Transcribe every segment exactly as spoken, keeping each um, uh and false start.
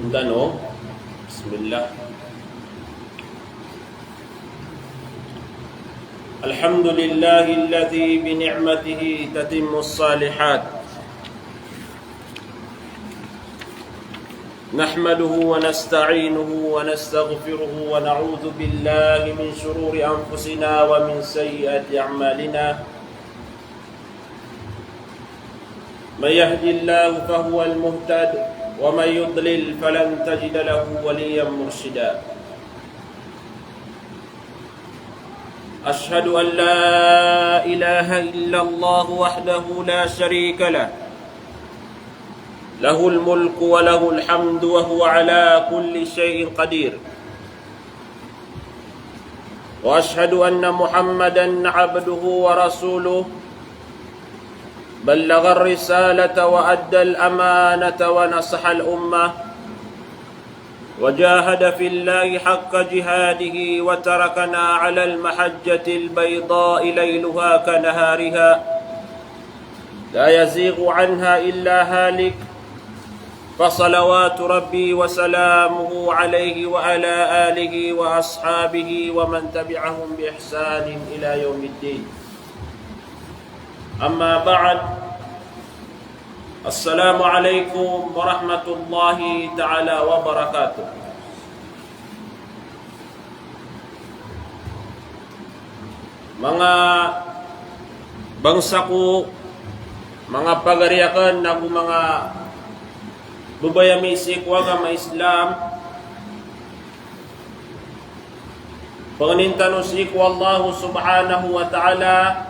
Tano. Bismillah. Alhamdulillahilladhi bi ni'matihi tatimmus salihat. Nahmaduhu wa nasta'inuhu wa nastaghfiruhu wa na'udhu billahi min shururi anfusina wa min sayyiati a'malina. Man yahdihillahu fahuwal muhtad, wa man yudlil falan tajida lahu waliyyan murshida. Ashhadu an la ilaha illallah wahdahu la sharika lah. Lahul mulku wa lahul hamdu wa huwa ala kulli shay'in qadir. Wa ashhadu anna Muhammadan abduhu wa rasuluh. Ballaghar risalata wa addal amanata wa nasahal ummah. Wa jahada fillahi haqqa jihadihi wa tarakana alal mahajjatil bayda'i layluha kanahariha. La yazighu anha illa halik. Fa salawatu rabbi wa salamuhu alayhi wa ala alihi wa ashabihi wa man tabi'ahum bi ihsanin ila yawmiddin. Amma ba'd. Assalamu alaikum warahmatullahi ta'ala wabarakatuh. Manga bangsa ko, manga pagari akn ago manga babay ami sii ko agama Islam, pangnin tano sii ko Allah subhanahu wa ta'ala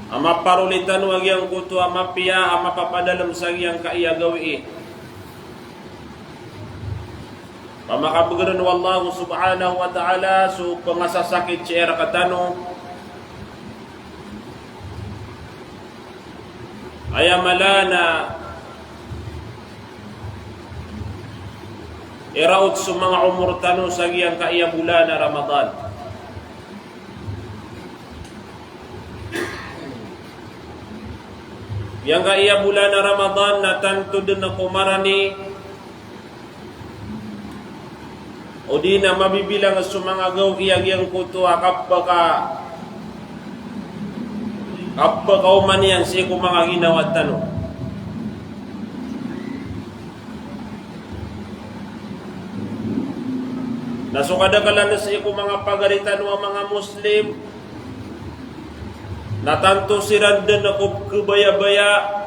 a maparoli tano a giyangkoto a mapiya a mapapadalm sa giyangkaya gawii. Pamakabgrn o Allah subhanahu wa ta'ala so pangasasakit sii rktano. Aya mala na iraot so manga omor tano sa giyangkaya bolan a Ramadan. Giyangkaya bolan a Ramadan na tanto dn a komarani odi na mabibilang so manga gawii a giyangkoto a kapaka, kapakaoma niyan sii ko manga ginawa tano. Na so kadaklan sii ko manga pagari tano a manga Muslim na tanto siran dn a ko khabayabaya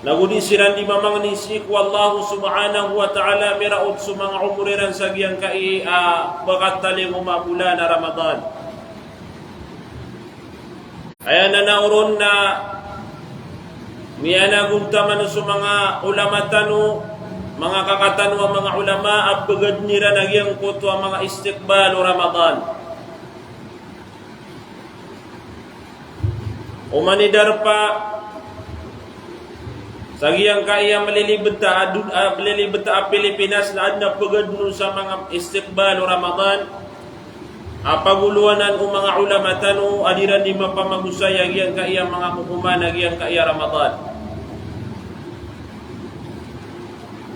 na go di siran di mamangni sii ko Allah subhanahu wa ta'ala miraot so manga omor iran sa giyangkai a pakatalingoma a bolan a Ramadan. Aya nanaoron na miyanagontaman so manga ulama tano, manga kaka tano a manga ulama a pgadn iran a giyangkoto a manga istiqbal o Ramadan. Oman i darpa sa giyangkai a mlilibet a adn, a mlilibet a Pilipinas na adn a pgadn on sa manga istiqbal o Ramadan a pagolowanan o manga ulama tano a di ran di mapamagosay a giyangkai a manga kokoman a giyangkai a Ramadan.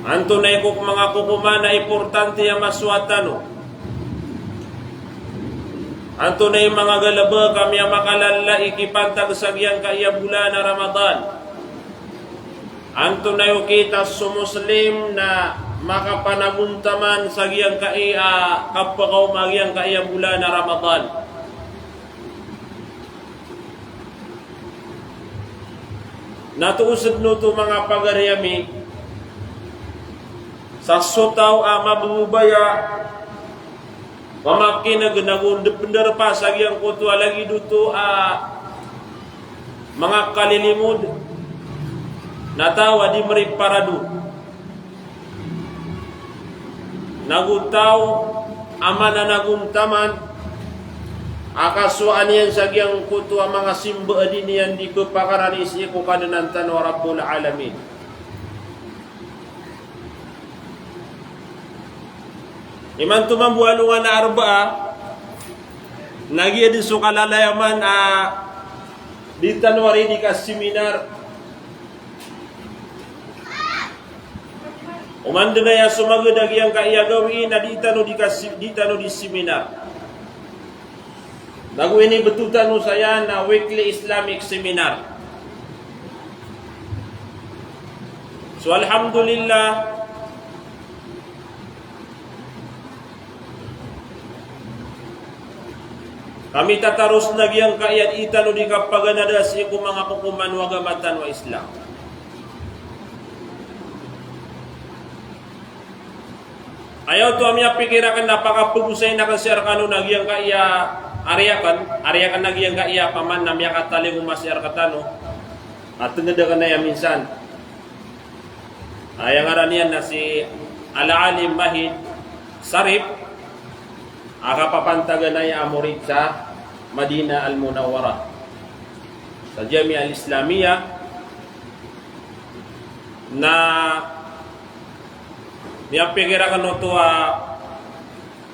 Antonaa i ko manga kokoman a importante a masowa tano? Antonaa i manga galbk a miyamakalala i kipantag sa giyangkai a bolan a Ramadan? Antonaa i okit a so Muslim na makapanagontaman sa giyangkai a kapakaoma a giyangkai a bolan a Ramadan? Na toos dn oto manga pagari ami, sa so taw a mababaya, mamakineg nago ndp-, ndarpa sa giyangkoto a lagid oto a manga kalilimod, na taw a di mriparado. Nago taw a mananagontaman a kasowaan iyan sa giyangkoto a manga simba a di niyan di ppakarani sii ko Kadnan tano a Rabbul Alamin. Imanto mambo a alongan a Arbaa, na giya dn so kalalayaman a Di tano ari di ka-seminar. Oman den aya somagad a giyangkaya gawii na di tano di ka-, di tano di seminar. Nago inibto tano saya na weekly Islamic seminar. So, alhamdulillah, kami tataros na giyangkaya di tano di kapaganada sii ko manga kokoman o agama tano a Islam. Aya oto a miyapikir aken na pakapegosayin aken sii rekano na giyangkaya ari aken, ari aken na giyangkaya paman na miyakatalingoma sii rekatano. A tenged aken aya minsan. Aya ngaran iyan na si Al-Alim Mahid Sarip, a kapapantagan aya a morid sa Madinah Al-Munawwarah, sa Jamiah Al-Islamiyah, na miyapikir aken oto a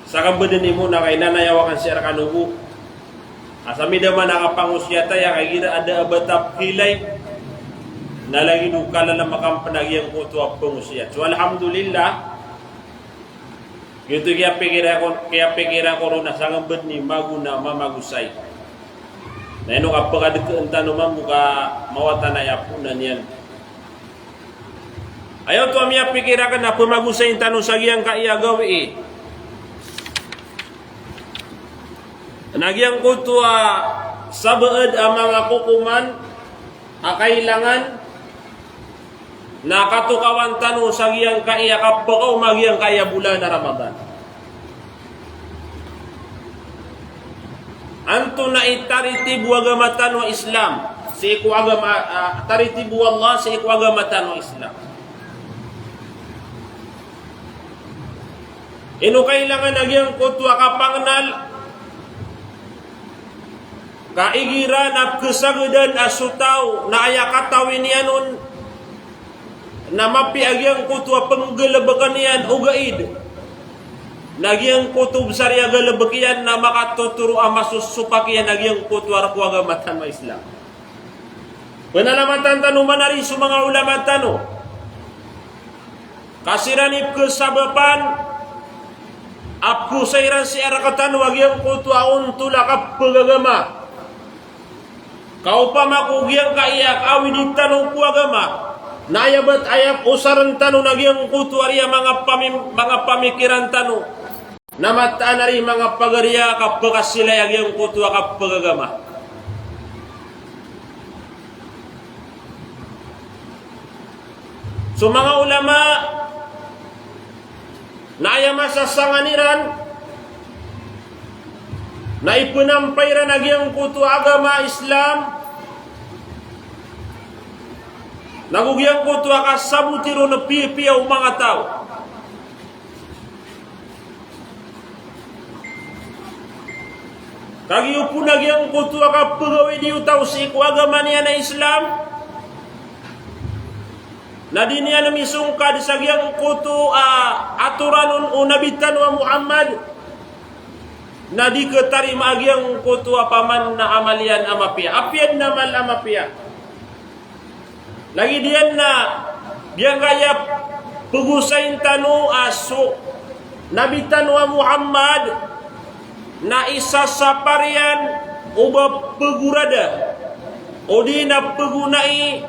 sakabeden imo na kainanayaw aken sii rekano bo. A sa midaman a kapangosiyat aya ka igira a da a ba ta pekilay, na lagid o kalalamak aken pen a giyangkoto a pengosiyat. So, alhamdulillah, giyoto i kiyapikira ko, kiyapikira ko ron a sakabeden i magona mamagosay. Na ino kapekadekeen tano mambo ka mawatan aya ponan iyan. Aya oto a miyapikir aken a pemagosayin tano sa giyangkaya gawii na giyangkoto a sabaad a manga kokoman a kailangan na katokawan tano sa giyangkaya kapekaoma giyangkaya bolan a Ramadan. Antonaa i taritib o agama tano a Islam sii ko agama, ah, taritib o Allah sii ko agama tano a Islam. Ino kailangan a giyangkoto a kapangenal ka igira na pekesagadan a so taw na aya katawi niyan on na mapiya a giyangkoto a penggalebeken iyan o gaid. Na giyangkoto besar i a galebek iyan na makatotoro a masosopak iyan a giyangkoto a rek o agama tano a Islam. Penalamatan tano manari so manga ulama tano. Ka siran i pekesabapan a pekosay iran sii rekatano a giyangkoto a ontol a kapegagama. Ka opama ko giyangkaya kawidi tano ko agama, na aya bet aya osaren tano na giyangkoto a riya manga pami-, manga pamikiran tano. Na mataan a riya manga pagariya ka pekasilay a giyangkoto a kapegagama. So manga ulama na aya masasangan iran na ipenampay iran a giyangkoto a agama Islam, nago giyangkoto a kasaboti ron a piyapiya o manga taw. Kagiya opama giyangkoto a kapegawidi o taw sii ko agama niyan a Islam, na di niyan misongkad sa giyangkoto a atoran o Nabi tano a Muhammad, na di ketarima a giyangkoto a paman na amal iyan a mapiya. Apiya den a amal a mapiya. Lagid iyan na giyangkaya pegosayin tano a so Nabi tano a Muhammad na isasapar iyan o ba pegorada odi na pegonai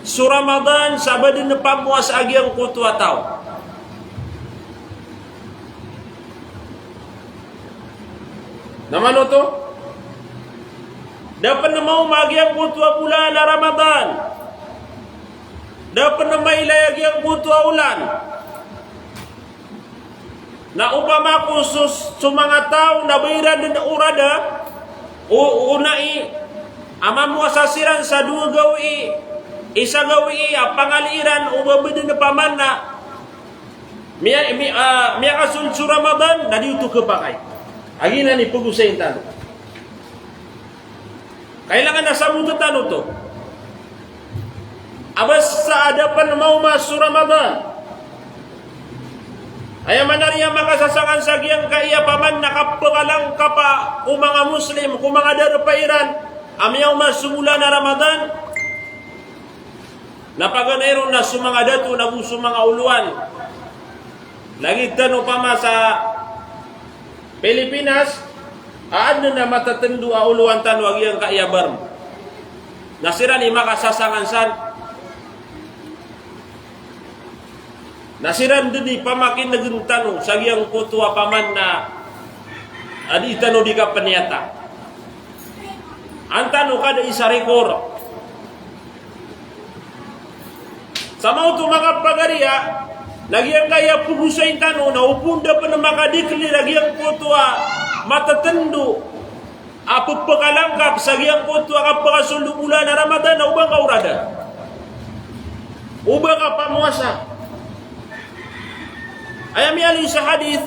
so Ramadan sa ba den pamowasa a giyangkoto a taw. Na mano oto? Da pen maoma a giyangkoto a bolan a Ramadan. Da pen mailay a giyangkoto a olan. Na opama ko so, so manga taw na ba iran den orada, o, onai, a mamowasa siran sa dowa gawii, isa gawii a pangali iran o ba den paman na Miya, mi-, ah, miyakasold so Ramadan, na di oto kepakay. A giyanan i pegosayin tano. Kailangan na sabot tano oto. A basta a da pen maoma so Ramadan. Aya manari a makasasangan sa giyangkaya paman na kapekalangkapa ko manga Muslim, ko manga darpa iran. A miyaoma so bolan a Ramadan, na paganay ron na so manga dato nago so manga olowan. Lagid tano opama sa Pilipinas, a adn a matatndo a olowan tano a giyangkaya barm. Na siran i makasasangan san. Na siran dn i pamakin'gn tano sa giyangkoto a paman na a di tano di kapniyata. An tano kada isa rikor. Sa maoto manga pagariya, na giyangkaya pgosayn tano, na opama da pn makadiklir a giyangkoto a matatndo a pphakalangkap sa giyangkoto a kapakasold o bolan a Ramadan na oba ka o radan. Oba ka pamowasa. Aya miyaaloy sa hadith,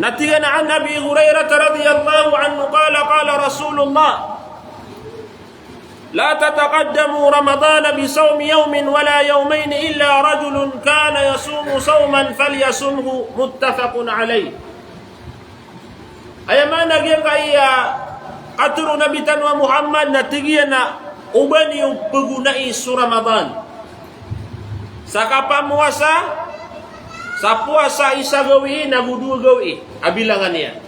na tig iyan a an Abi Hurairah radhiyallahu anhu qala, qala Rasulullah, la tataqaddamu Ramadana bi sawmi yawmin wala yawmayn illa rajulun kana yasumu sawman falyasumhu, muttafaqun alayh. Aya maana giyangkaya katharo o Nabi tano a Muhammad na tig iyan a oba niyo pgonai so Ramadan sa kapamowasa, sa powasa isa gawii nago dowa gawii a bilangan iyan.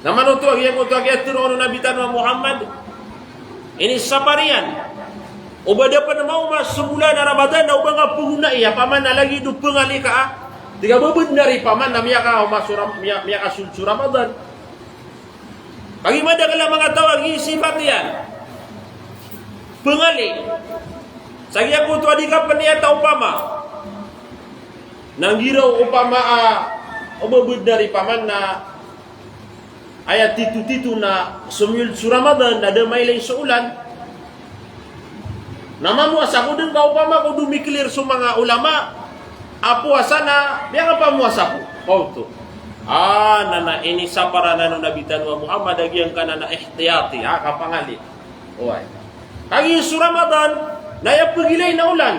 Na manoto a giyangkoto a kiyatharo o Nabi tano a Muhammad, inisapar iyan, oba da pn maoma so bolan a Ramadan na oba nga pgonai, a paman a lagid o pngali ka a, tig a ba bnar i paman na miyakaoma so Ram-, miya-, miyakasold so Ramadan. Kagiya madakl a manga taw a giya sipat iyan, pngali. Sa giyangkoto a di kapniyata opama. Na giraw opama a, oba bnar i paman na aya titotito na somiyold so Ramadan na da mailay so olan. Na mamowasa ko dn ka opama ko domiklir so manga ulama a powasa na miyakapamowasa ko. Kaoto. A, na, na inisapar anan o Nabi tano a Muhammad a giyangkanan a ihtiyati, a, kapangali. Oway. Kagiya so Ramadan na aya pgilay na olan.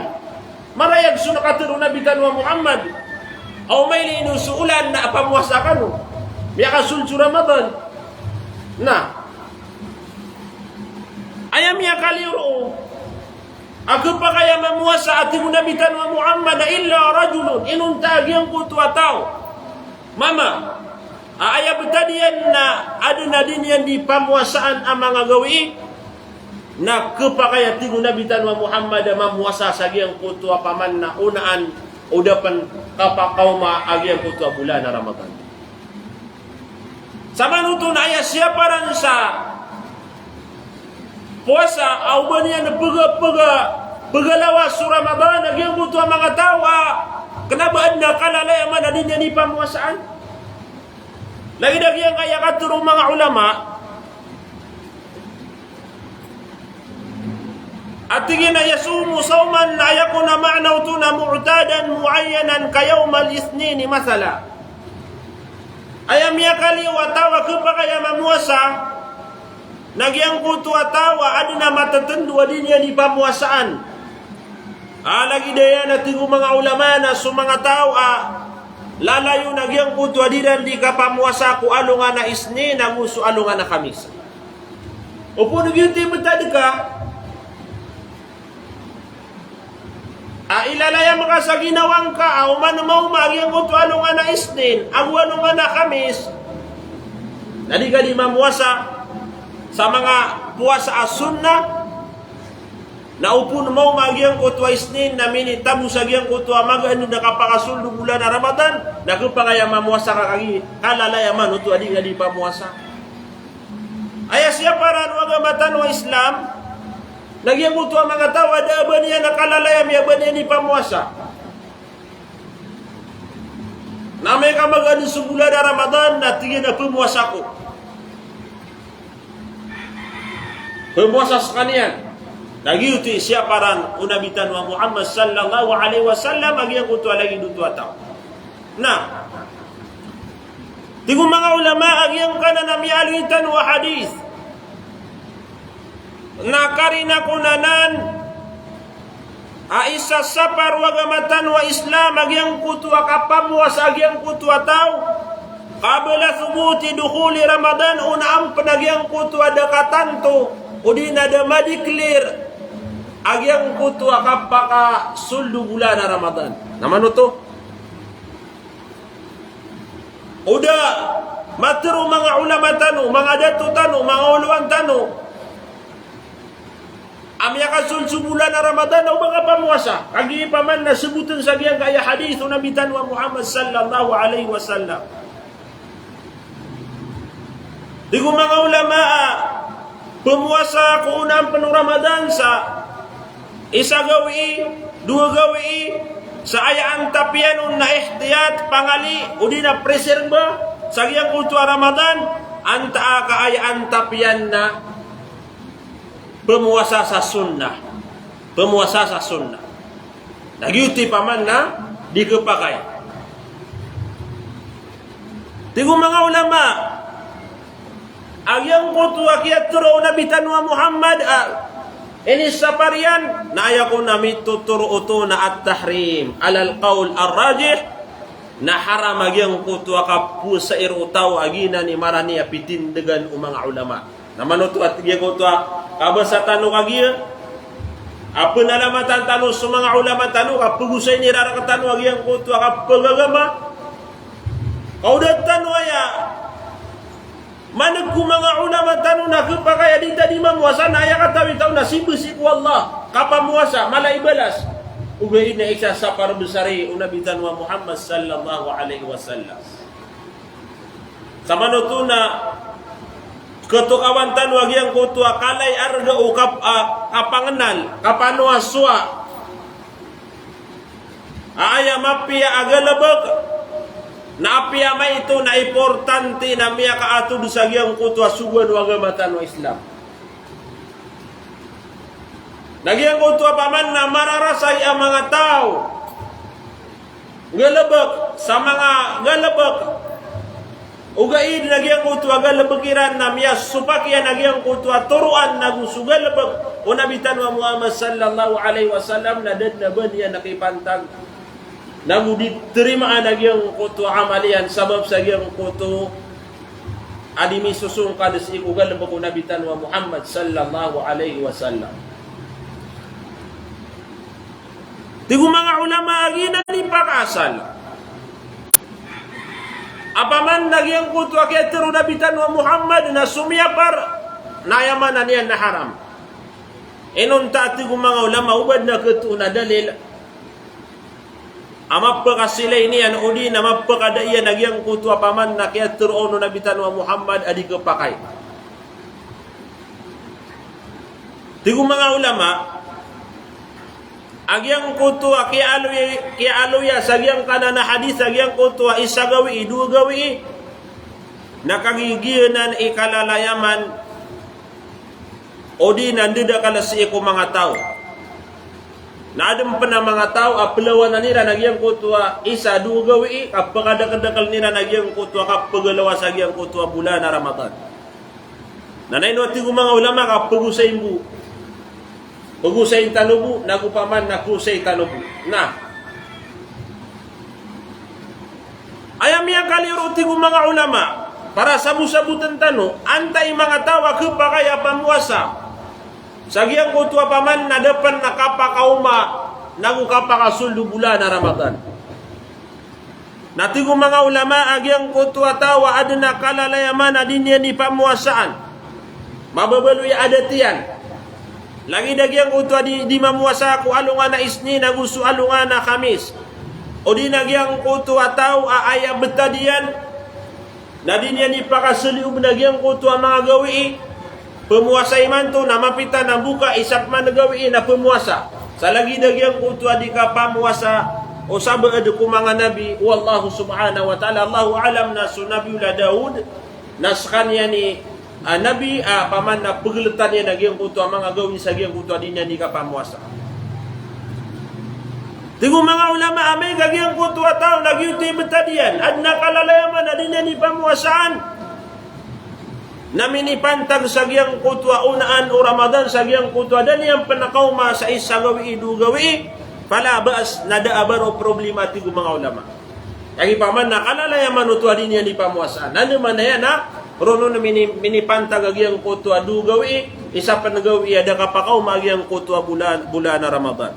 Marayag so katharo o Nabi tano a Muhammad a o mailay niyo so olan na pamowasa kano. Miyakasold so Ramadan. Na aya miyakaliyo roo a khapakay a mamowasa a tig o Nabi tano a Muhammad a illa rajulun, inonta a giyangkoto a taw. Mama, a aya btad iyan na adn a di niyan di pamowasaan a manga gawii, na khapakay a tig o Nabi tano a Muhammad a mamowasa sa giyangkoto a paman na onaan o da pn kapakaoma a giyangkoto a bolan a Ramadan. Sa manoto na aya siyaparan sa powasa a oba niyan pga, pga, pgalawas so Ramadan a giyangkoto a manga taw a kna ba adn a kalalayaman a di niyan di pamowasaan. Lagid a giyangkaya katharo o manga ulama a tig iyan a yasumu sawman, na aya kon a maana oto na mu'tadan mu'ayyanan ka yawmal ithnayn mathalan. Aya miyakaliyo a taw a khapakay a mamowasa na giyangkoto a taw a adn a matatndo a di niyan di pamowasaan. A lagid iyan a tig o manga ulama na so manga taw a lalayon a giyangkoto a di ran di kapamowasa ko alongan a Isnin ago so alongan a Khamis. Opama giyoto i btad ka a ilalayam ka sa ginawa ngka a oman maoma a giyangkoto a alongan a Isnin ago alongan a Khamis na di ka di mamowasa sa manga powasa a sunnah, na opama maoma a giyangkoto a Isnin na minitamo sa giyangkoto a magaan a kapakasold o bolan a Ramadan, na khapakay a mamowasa ka kagiya kalalayaman oto a di ka di pamowasa. Aya siyaparan o agama tano a Islam na giyangkoto a manga taw a da a ba niyan a kalalayam i a ba niyan i pamowasa. Na amay ka magaan so bolan a Ramadan na tig iyan a pmowasa ko. Pmowasa skaniyan. Na giyoto i siyaparan o Nabi tano a Muhammad sallallahu alaihi wasallam a giyangkoto a lagid oto a taw. Na tig o manga ulama a giyangkanan a miyaaloy tano a hadith na karina kon anan a isasapar o agama tano a Islam a giyangkoto a kapamowasa a giyangkoto a taw Qabla thubuti dukhuli Ramadan, onaan pn a giyangkoto a da katanto, odi na da madeclare a giyangkoto a kapakasold o bolan a Ramadan. Na mano oto? O da matharo o manga ulama tano, manga dato tano, manga olowan tano, a miyakasold so bolan a Ramadan na o ba kapamowasa. Kagiya paman na sabotn sa giyangkaya hadith o Nabi tano a Muhammad sallallahu alaihi wasallam. Tig o manga ulama a pmowasa ko onaan pn o Ramadan sa isa gawii, dowa gawii, sa aya antap iyan on na ihtiyat, pangali, odi na preserba sa giyangkoto a Ramadan, antaa ka aya antap iyan na pmowasa sa sunnah. Pmowasa sa sunnah. Na giyoto i paman na di khapakay. Tig o manga ulama a giyangkoto a kiyatharo o Nabi tano a Muhammad a inisapar iyan, na aya kon a mitotoro oto na at-tahrim. Alal qawl ar-rajih, na haram a giyangkoto a kapowasai roo o taw a giyanan i marani a pitindgan o manga ulama. Na mano oto? Ati giyangkoto a kabasa tano kagiya a pnalamatan tano so manga ulama tano, ka pgosayn iran rktano a giyangkoto a kapagagama. Ka o da tano aya maneg ko manga ulama tano na khapakay a di ta di mamowasa, na aya katawi tano na simba sii ko Allah, kapamowasa, mala i balas. Ogaid na isa sa parbesar i o Nabi tano a Muhammad sallallahu alaihi wasallam. Sa mano oto na khatokawan tano a giyangkoto a kala i arga o kap-, a, kapangnal, kapanowasowa. A aya mapiya a galbk, na apiya maito na importante na miyakaatod sa giyangkoto a sogoan o agama tano a Islam. Na giyangkoto a paman na mararasay a manga taw, galbk, sa manga galbk. Ogaid na giyangkoto a galbk iran na miyasopak iyan a giyangkoto a toroan nago so galbk o Nabi tano a Muhammad sallallahu alaihi wasallam, na da dn a ba niyan a kipantag. Nago di tarimaan a giyangkoto a amal iyan sabap sa giyangkoto a di misosongkad sii ko galbk o Nabi tano a Muhammad sallallahu alaihi wasallam. Tig o manga ulama a giyanan i pakaasal a paman na giyangkoto a kiyatharo o Nabi tano a Muhammad na somiyapar, na aya maana niyan na haram. Inonta, tig o manga ulama, o ba dn a khatoon a dalil a mapakasilay niyan odi na mapakada iyan a giyangkoto a paman na kiyatharo on o Nabi tano a Muhammad a di khapakay. Tig o manga ulama a giyangkoto a kiyaaloy, kiyaaloya sa giyangkanan a hadith a giyangkoto a isa gawii, dowa gawii, na kagiya giyanan i kalalayaman odi na ndadakl sii ko manga taw. Na adn pn a manga taw a plawanan iran a giyangkoto a isa, dowa gawii, ka pkadakldakl iran a giyangkoto a kapagalawas a giyangkoto a bolan a Ramadan. Na ino, tig o manga ulama, ka pgosayn bo. Pgosayn tano bo, nago paman na kosay tano bo. Na aya miyakaliyo ron, tig o manga ulama, para sabosabotn tano, antaa i manga taw a khapakay a pamowasa sa giyangkoto a paman na da pn a kapakaoma nago kapakasold o bolan a Ramadan. Na tig o manga ulama a giyangkoto a taw a adn a kalalayaman a di niyan di pamowasaan, mababaloy a adat iyan. Lagid a giyangkoto a di, di mamowasa ko alongan a Isnin ago so alongan a Khamis. Odi na giyangkoto a taw a aya btad iyan na di niyan di pakasaliyob na giyangkoto a manga gawii. Pmowasa imanto na mapita na boka, isa pman gawii na pmowasa. Sa lagid a giyangkoto a di kapamowasa o sabaad ko manga nabi o Allah subhanahu wa ta'ala. Allahu a'lam, na so Nabiyullah Daud na skaniyan i, ah, nabi, ah, paman na pgltan iyan a giyangkoto a manga gawii sa giyangkoto a di niyan di kapamowasa. Tig o manga ulama, amay ka giyangkoto a taw na giyoto i btad iyan, adn a kalalayaman a di niyan di pamowasaan, na minipantag sa giyangkoto a onaan o Ramadan sa giyangkoto a da niyan pn kaoma sa isa gawii, dowa gawii, fala ba's, na da a ba ron problema, tig o manga ulama. Kagiya paman na kalalayaman oto a di niyan di pamowasaan. Na anda man aya na roo on mini-, minipantag a giyangkoto a dowa gawii, isa pen gawii a da kapakaoma a giyangkoto a bolan, bolan a Ramadan.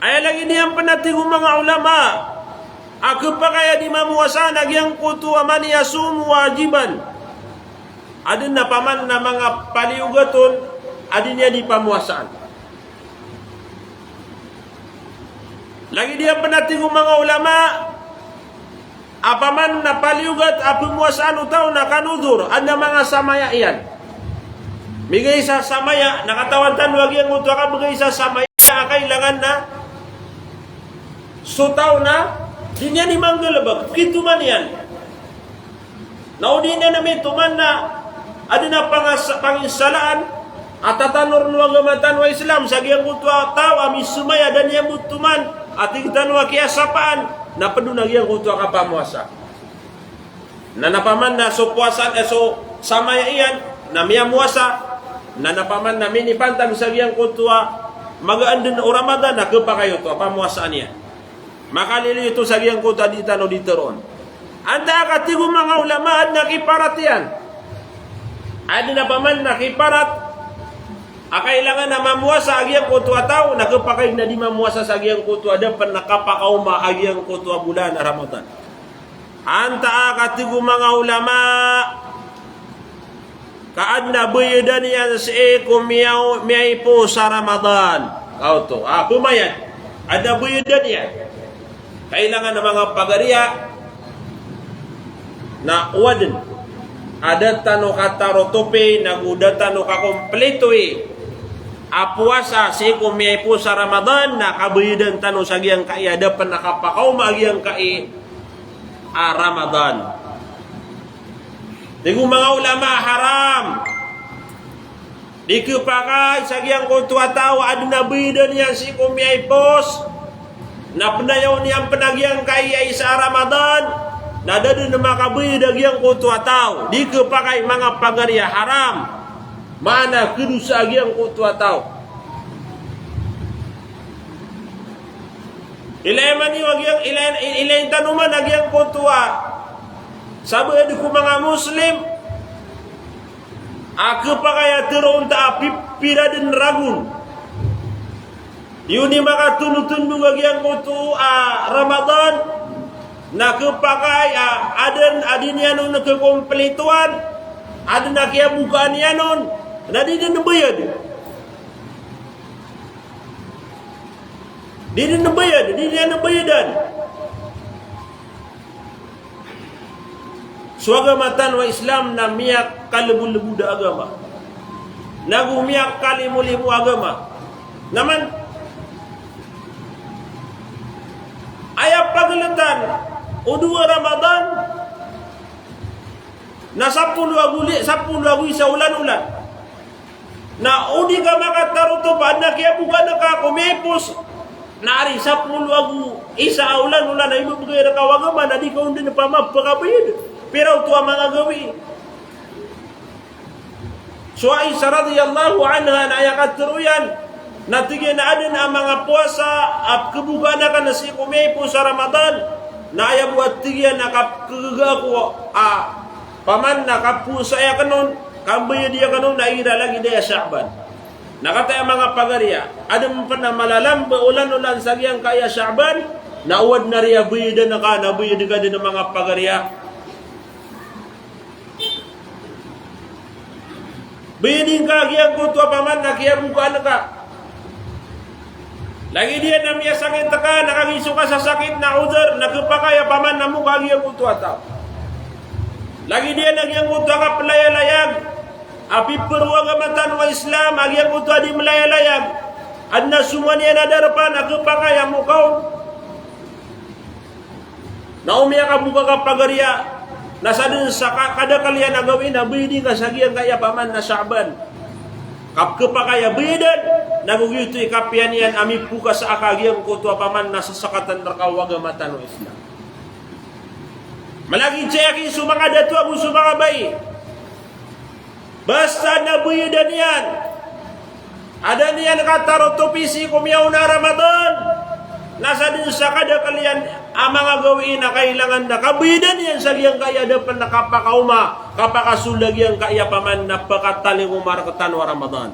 Aya lagid iyan pen a tig o manga ulama a kepakay a di mamowasaan a giyangkoto a man yasum wajiban. Aden a paman na manga paliyogat on a di niyan di pamowasaan. Lagid iyan pen a tig o manga ulama a paman na paliyogat a pemowasaan o taw na kanudor, aden a manga samaya iyan. Migay sa samaya, na katawan tano a giyangkoto a kabegay sa samaya a kailangan na so taw na di niyan di manggalebek, pekitoman iyan. Na o di niyan mitoman na aden a pangas-, panginsalaan a tatanor o agama tano a Islam sa giyangkoto a taw a misomaya da niyan bo toman a tig tano a kiyasapaan, na ped on a giyangkoto a kapamowasa. Na, na paman na so powasaan, eh, so samaya iyan na miyamowasa, na, na paman na minipantag sa giyangkoto a magaan den o Ramadan na kepakay oto a pamowasaan iyan. Makaliliyo oto sa giyangkoto a di tano di teroon. Antaa ka, tig o manga ulama, aden a kiparat iyan. Aden a paman na kiparat a kailangan a mamowasa a giyangkoto a taw, na kepakay na di mamowasa sa giyangkoto a da pen a kapakaoma a giyangkoto a bolan a Ramadan. Antaa ka, tig o manga ulama, ka aden a beyedan iyan sii ko miyaw-, miyaipos a Ramadan. Kaoto, a, pemayad. Aden a beyedan iyan. Kailangan a manga pagariya na o aden a da tano katarotopi, nago da tano kakomplitowi a powasa sii ko miyaipos a Ramadan, na kabeyedan tano sa giyangkai a da pen a kapakaoma a giyangkai a Ramadan. Tig o manga ulama, haram. Di kepakay sa giyangkoto a taw a aden a beyedan iyan sii ko miyaipos, na penayaw niyan pen a giyangkai a isa a Ramadan, na da den makabeyed a giyangkoto a taw. Di kepakay, manga pagariya, haram. Maana kedosa a giyangkoto a taw. Ilay man iyo a giyang, ilay, ilay tano man a giyangkoto a sabaad ko manga Muslim a kepakay a teroon ta a pipira den ragon. Iyo ni makatondotondog a giyangkoto a Ramadan, na kepakay a aden a di niyan on kekomplitoan, aden a kiyabokaan iyan on, na di den beyed. Di den beyed, di niyan beyedan. So agama tano a Islam na miyakalebodlebod a agama. Nago miyakalimolimo a agama. Na man, aya pageletan o dowa Ramadan, na sapolo ago li-, sapolo ago isa olan-olan. Na o di ka makatarotop a aden a kiyabokaan ka ko miyaipos, na ari sapolo ago isa a olan-olan a ibebegay reka o agama na di ka on den pamapakabeyed. Pira oto a manga gawii. So Aisha radhiyallahu anha na aya katero iyan, na tig iyan a aden a manga powasa a pekebokaan aken sii ko miyaipos a Ramadan, na aya bo a tig iyan a kapekegega ko a paman na kapowasai aken on, kambeyedi aken on na igira lagid aya Sha'ban. Na kataya manga pagariya, aden pen a malalamba olan-olan sa giyangkaya Sha'ban, na o aden a riya beyedan ka, na beyed ka den a manga pagariya. Beyedi ngka giyangkoto a paman na kiyabokaan ka. Lagid iyan a miyasakit ka, na kagiya so kasasakit na udhur, na kepakay a paman na moka giyangkoto a taw. Lagid iyan a giyangkoto a kapelayalayag a pipero o agama tano a Islam a giyangkoto a di melayalayag. Aden a soman iyan a darpa na kepakay a moka on. Na o miyakaboka ka pagariya, na sadn sa ka-, kadakel iyan a gawii na beyedi ngka sa giyangkaya paman na Sha'ban. Kap-, kepakay a beyedan, na go giyoto i kapiya niyan a mipokas aka giyangkoto a paman na sasakatan reka o agama tano a Islam. Malagid saya ki so manga dato ago so manga bai. Basta na beyedan iyan a da niyan katarotopi sii ko miyaona a Ramadan, Na sadn sa kadakl iyan a manga gawii na kailangan na kabayadan iyan sa giyangkaya da pn a kapakaoma, kapakasold a giyangkaya paman na pkatalingoma rktano a Ramadan.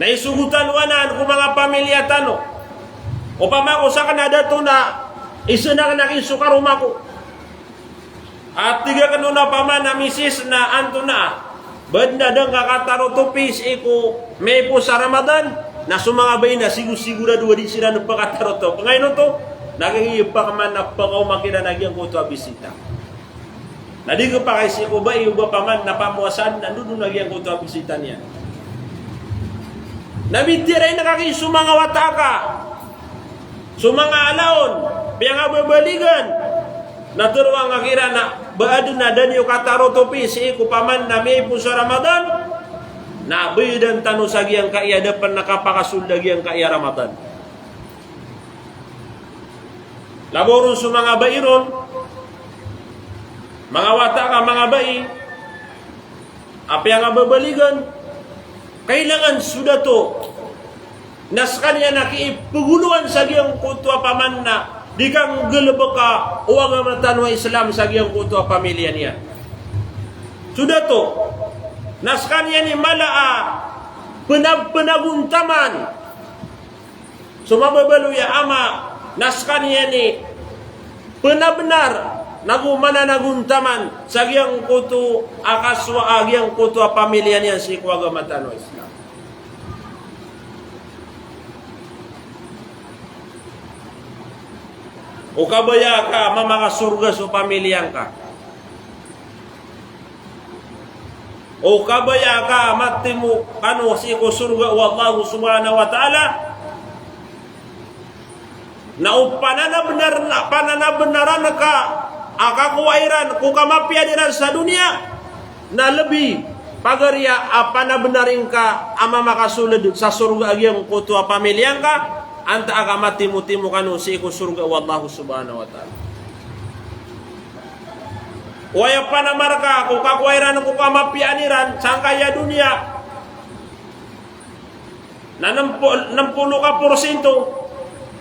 Na isogo tano anan ko manga pamilya tano. Opama ko sakn a dato na isn akn aki so karoma ko. A tig akn on a paman a misis na antonaa, ba adn a da ngka katarotop sii ko miyaipos a Ramadan, na so manga bai na sigosigorado a di siran pkatarotop. Ngaino oto, na kagiya paman na pkaoma kiran a giyangkoto a bisita. Na di khapakay sii ko bai o ba paman na pamowasaan na dodon a giyangkoto a bisita niyan. Na bitiyarai ngka ki so manga wata ka, so manga ala on, piyangababaligan, na tharoa ngka kiran a ba adn a da niyo katarotopi sii ko paman na miyaipos a Ramadan, na bayadan tano sa giyangkaya da pn a kapakasold a giyangkaya Ramadan. Labaw ron so manga bai ron, manga wata ka, manga bai a piyangababaligan, kailangan so dato na skaniyan a kipagoloan sa giyangkoto a paman na di kanggalbka o agama tano a Islam sa giyangkoto a pamilya niyan. So dato na skaniyan i mala a pnab-, pnagontaman so mababaloy a ama na skaniyan i pnabnar nago mananagontaman sa giyangkoto a kasowa a giyangkoto a pamilya niyan sii ko agama tano a Islam. O kabaya ka a mamakasorga so pamilya ngka. O kabaya ka a matimo kano sii ko sorga o Allah Subhanahu wa Ta'ala, na o pananabnar, pananabnaran ka a kakowa iran ko kamapiya iran sa doniya, na lbi pagari a panabnar ingka a mamakasold sa sorga a giyangkoto a pamilya ngka, antaa ka matimotimo kano sii ko sorga o Allah Subhanahu wa Ta'ala. Oway, a panamar ka ko kakowa iran ko kamapiyaan iran sangkaya doniya na nempo-, nempolo ka porsinto,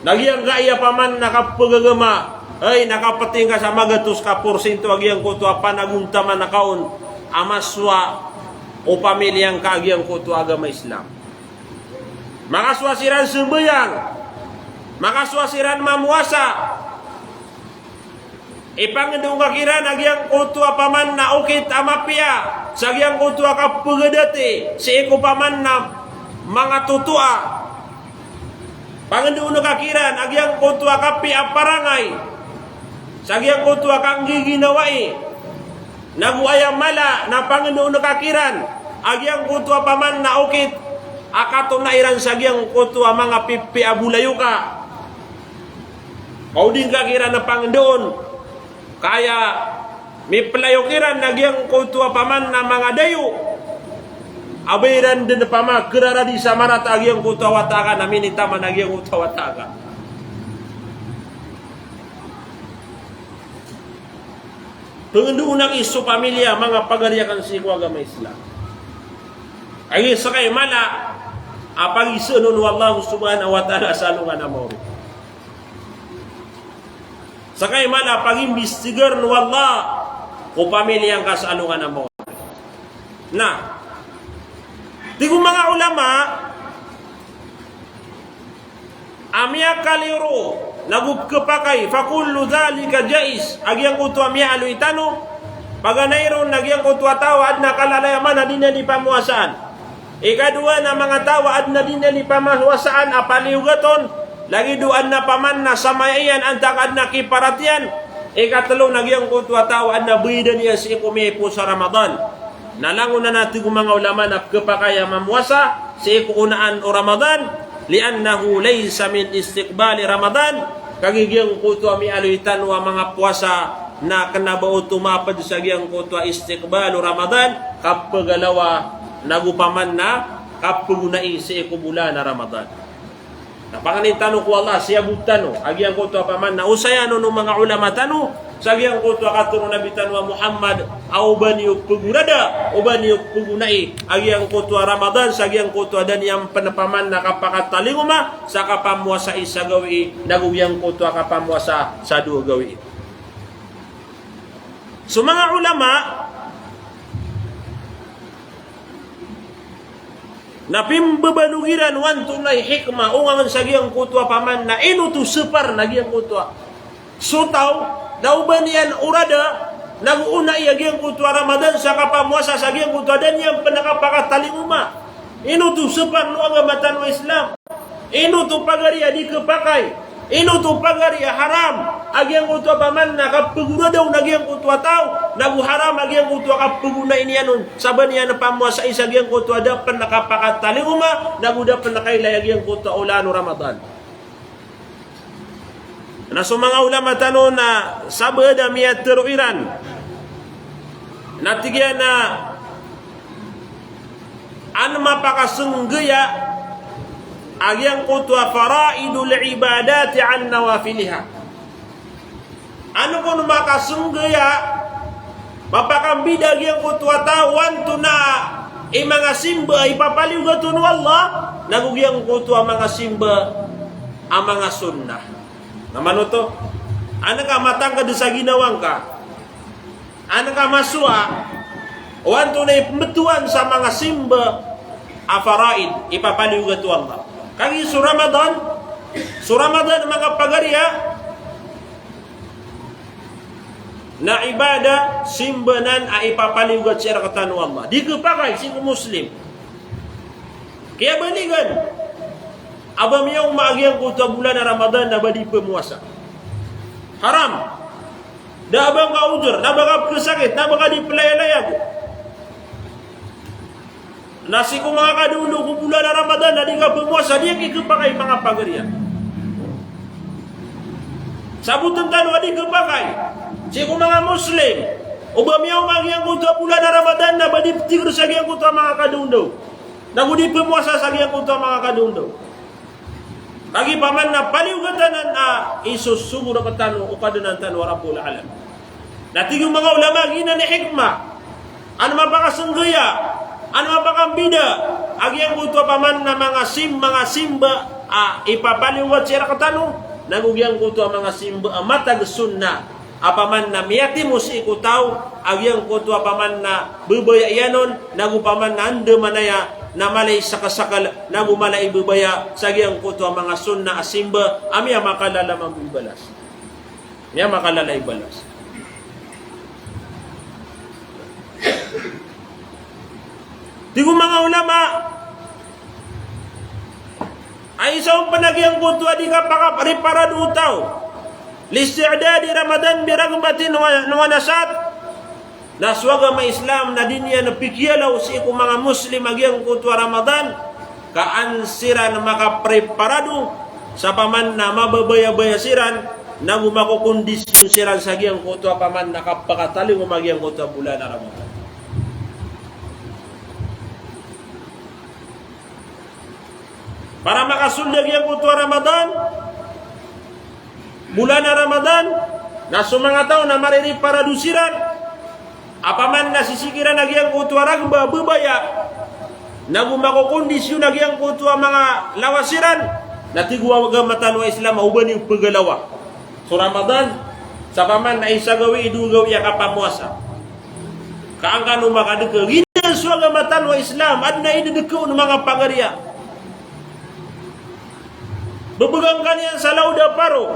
na giyangkaya paman na kapagagama, ay, na kapeting ka sa magatos ka porsinto a giyangkoto a panagontaman ka on a masowa o pamilya ngka a giyangkoto a agama Islam. Makasowa siran sembayang, makasowa siran mamowasa, ipangndao ngka kiran a giyangkoto a paman na okit a mapiya sa giyangkoto a kapagadati sii ko paman na manga totoa. Pangndao ngka kiran a giyangkoto a kapiya a parangay sa giyangkoto a kanggiginawai. Nago aya mala na pangndao ngka kiran a giyangkoto a paman na okit a katona iran sa giyangkoto a manga pipiya a bolayoka. Ka o di ngka kiran a pangndao on, ka aya mipelayok iran a giyangkoto a paman na manga dayo a ba iran dn pamakeraradi sa marata a giyangkoto a wata ka na minitaman a giyangkoto a wata ka. Pangndao on aki so pamilya, manga pagari akn sii ko agama Islam. Agi, ska i mala a pagisaan on o Allah Subhanahu wa Ta'ala sa alongan a maori. Ska i mala a pagimbistigar on o Allah ko pamilya ngka sa alongan a maori. Na tig o manga ulama a miyakaliyo ron, nago khapakay, fa kullu dhalika jaiz, a giyangkoto a miyaaloy tano, paganay ron a giyangkoto a taw a adn a kalalayaman a di niyan di pamowasaan. Ikadowa na manga taw a adn a di niyan di pamowasaan a paliyogat on, lagid o adn a paman na samaya iyan antaa ka adn a kiparat iyan. Ikatlo na giyangkoto a taw a adn a bayadan iyan sii ko miyaipos a Ramadan. Na langon anan, tig o manga ulama, na khapakay a mamowasa sii ko onaan o Ramadan, li'annahu laysa min istiqbali Ramadan, kagiya giyangkoto a miyaaloy tano a manga powasa na kna ba oto mapd sa giyangkoto a istiqbal o Ramadan, kapagalawa, nago paman na kapagonai sii ko bolan a Ramadan. Na pangnin tano ko Allah, siyabot tano a giyangkoto a paman na osayan on o manga ulama tano, sa giyangkoto a katero o Nabi tano a Muhammad, a oba niyo pegorada, oba niyo pegonai a giyangkoto a Ramadan sa giyangkoto a da niyan pen paman na kapakatalingoma sa kapamowasai sa gawii, nago giyangkoto a kapamowasa sa dowa gawii. So manga ulama na pimbabanog iran o antonaa i hikmah, o nganan sa giyangkoto a paman na ino oto separ na giyangkoto a so taw na oba niyan orada, nago onai a giyangkoto a Ramadan sa kapamowasa sa giyangkoto a da niyan pen kapakatalingoma. Ino oto separ o agama tano a Islam. Ino oto pagari a di kepakay. Ino oto pagari a haram a giyangkoto a paman na kapegorada on a giyangkoto a taw, nago haram a giyangkoto a kapegonai niyan on sa ba niyan pamowasai sa giyangkoto a da pen kapakatalingoma, nago da pen kailay a giyangkoto a olan o Ramadan. Na so manga ulama tano na sabaad a miyatero iran na tig iyan a an mapakasenggeya a giyangkoto a faraidul ibadati an nawafiliha. An kon makasenggeya, mapakambida a giyangkoto a taw o antonaa i manga simba a ipapaliyogat on o Allah, nago giyangkoto a manga simba a manga sunnah. Na mano oto, an ka matangked sa ginawa ngka, an ka masowa o antonaa i pembetowan sa manga simba a faraid, ipapaliyogat o Allah. Kagiya so Ramadan, so Ramadan manga pagari a na ibadah, simba nan a ipapaliyogat sii rektano o Allah. Di kepakay sii ko Muslim. Kiyabaligan a ba miyaoma a giyangkoto a bolan a Ramadan na ba di pemowasa. Haram. Da a ba ngka ozor, na ba ka pekesakit, na ba ka di pelayalayag. Na sii ko manga kadaondaw ko bolan a Ramadan na di ka pemowasa, di kepakay manga pagari a. Saboten tano a di kepakay sii ko manga Muslim. O ba miyaoma a giyangkoto a bolan a Ramadan na ba di petigr sa giyangkoto a manga kadaondaw, nago di pemowasa sa giyangkoto a manga kadaondaw. Kagiya paman na paliyogatan a isosogo rektano o Kadnan tano a Rabbul Alamin. Na tig o manga ulama, giyanan i hikmah, an mapakasenggeya, an mapakambida a giyangkoto a paman na manga sim-, manga simba a ipapaliyogat sii rektano, nago giyangkoto a manga simba a matag sunnah a paman na miyatimo sii ko taw a giyangkoto a paman na bebaya iyan on, nago paman na andamanaya na mala i sekesekel, nago mala i bebaya sa giyangkoto a manga sunnah a simba a miyamakalala mambo i balas. Miyamakalala i balas. Tig o manga ulama, a isa on pen a giyangkoto a di kapakapreparado o taw, listi'dadi Ramadan bi raghbatin wa, wa nashat. Na so agama Islam na di niyan pikiyalaw sii ko manga Muslim a giyangkoto a Ramadan, ka an siran makapreparado sa paman na mababayabaya siran, nago makokondisyon siran sa giyangkoto a paman na kapakatalingoma a giyangkoto a bolan a Ramadan. Para makasold a giyangkoto a Ramadan, bolan a Ramadan, na so manga taw na maripreparado siran, a paman na sisii kiran a giyangkoto a raghbah, bebaya, nago makokondisyon a giyangkoto a manga lawas iran, na tig o agama tano a Islam a oba niyo pegalawa so Ramadan, sa paman na isa gawii, dowa gawii a kapamowasa. Ka an kano makadeke. Giyanan so agama tano a Islam, aden a idedeke on manga pagari a. Bebegan ka niyan sa lawd a paro.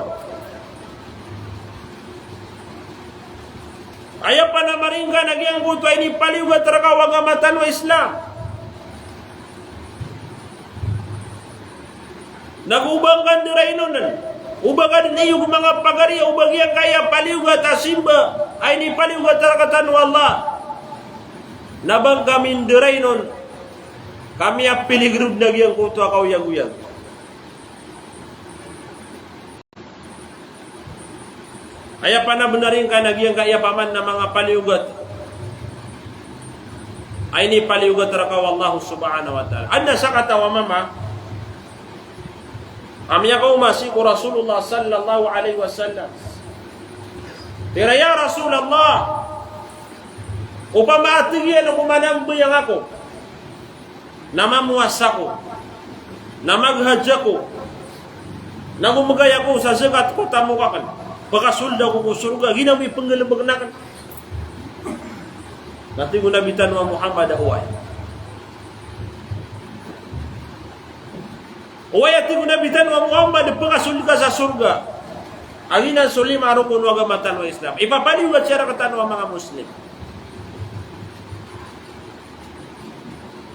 Aya panamaring ka na giyangkoto a inipaliyogat reka o agama tano a Islam. Nago oba ngka nderain on, oba ka den iyog manga pagari a oba giyangkaya paliyogat a simba a inipaliyogat reka tano o Allah. Na ba ngka minderain on, ka miyapiligro den a giyangkoto a kaoyagoyag. Aya panabenaring ka na giyangkaya paman na manga paliyogat a inipaliyogat reka o Allah subhanahu wa ta'ala. Aden a sakataw a mama a miyakaoma sii ko Rasulullah sallallahu alaihi wasallam. Tig iran, "Ya Rasulullah, opama a tig iyan ko manambayang ako, na mamowasa ako, na maghajj ako, na gomagay ako sa zakat ko tamok akn, pkasold ako ko sorga, giya bo i pnggalbkn akn?" Na tig o Nabi tano a Muhammad a oway. Oway, a tig o Nabi tano a Muhammad, pkasold ka sa sorga a giyanan so lima rokon o agama tano a Islam. Ipapaliyogat siya rktano a manga Muslim.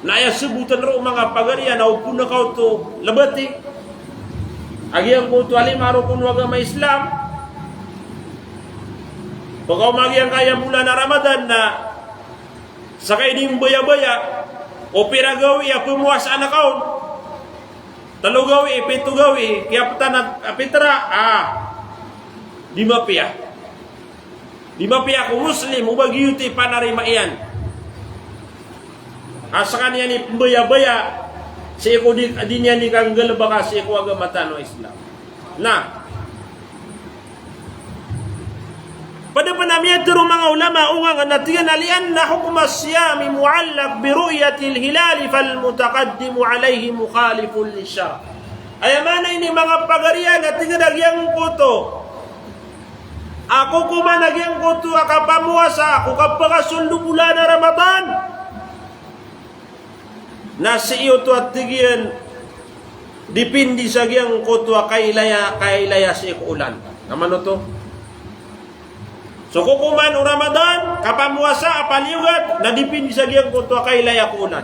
Na aya sabotn roo o manga pagariya na o pn ka oto lbati a giyangkoto a lima rokon o agama Islam. Pkaoma giyangkaya bolan a Ramadan na ska i di mbayabaya o pira gawii a pmowasaan ka on. Tlo gawii, pito gawii, kiyaptan a pitra, a, di mapiya. Di mapiya ko Muslim o ba giyoto i panarima iyan a skaniyan i pmbayabaya sii ko di, di niyan i kanggalbka sii ko agama tano a Islam. Na pd pn a miyatharo o manga ulama, o ngangn a tig iyan a, "Li'anna hukma as-siyami mu'allaq bi ru'yatil hilali fal mutaqaddimu alayhi mukhalifun lish-shar'." Aya maana ini, manga pagariya, na tig iyan a giyangkoto a kokoman a giyangkoto a kapamowasa ko kapakasold o bolan a Ramadan na sii oto a tig iyan dipindi sa giyangkoto a kailaya, kailaya sii ko olan. Na mano oto? So kokoman o Ramadan, kapamowasa a paliyogat, na dipindi sa giyangkoto a kailaya ko olan.